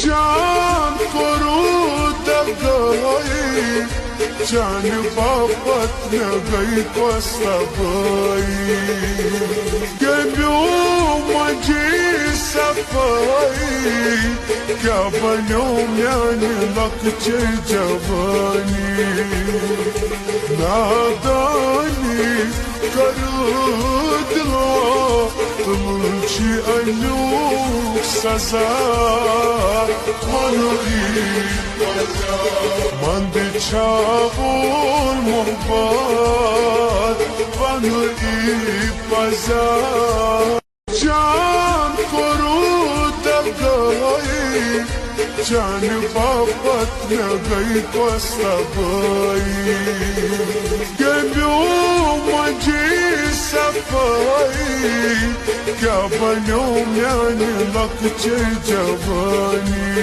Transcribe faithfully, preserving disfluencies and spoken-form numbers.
جان کوٚروٗ دگٲیی، چانہِ باپتھ مےٚ گٔے کۄس تبٲہی۔ کٔمیو منٛجی صفٲیی، کیٛاہ بنیو میانہِ لۄکچہِ جوٲنی۔ نادانی کٔرٕو دِلو، تِمن چھِ اَمیُک سزا۔ وَنُن یی پزا، منٛدٕ چھا وول محبت، وَنُن یی پزا۔ جان کوٚروٗ دگٲیی، چانہِ باپتھ مےٚ گٔے کۄس تبٲہی۔ کٔمیو منٛجی صفٲیی، کیٛاہ بنیو میانہِ لۄکچہِ جوٲنی۔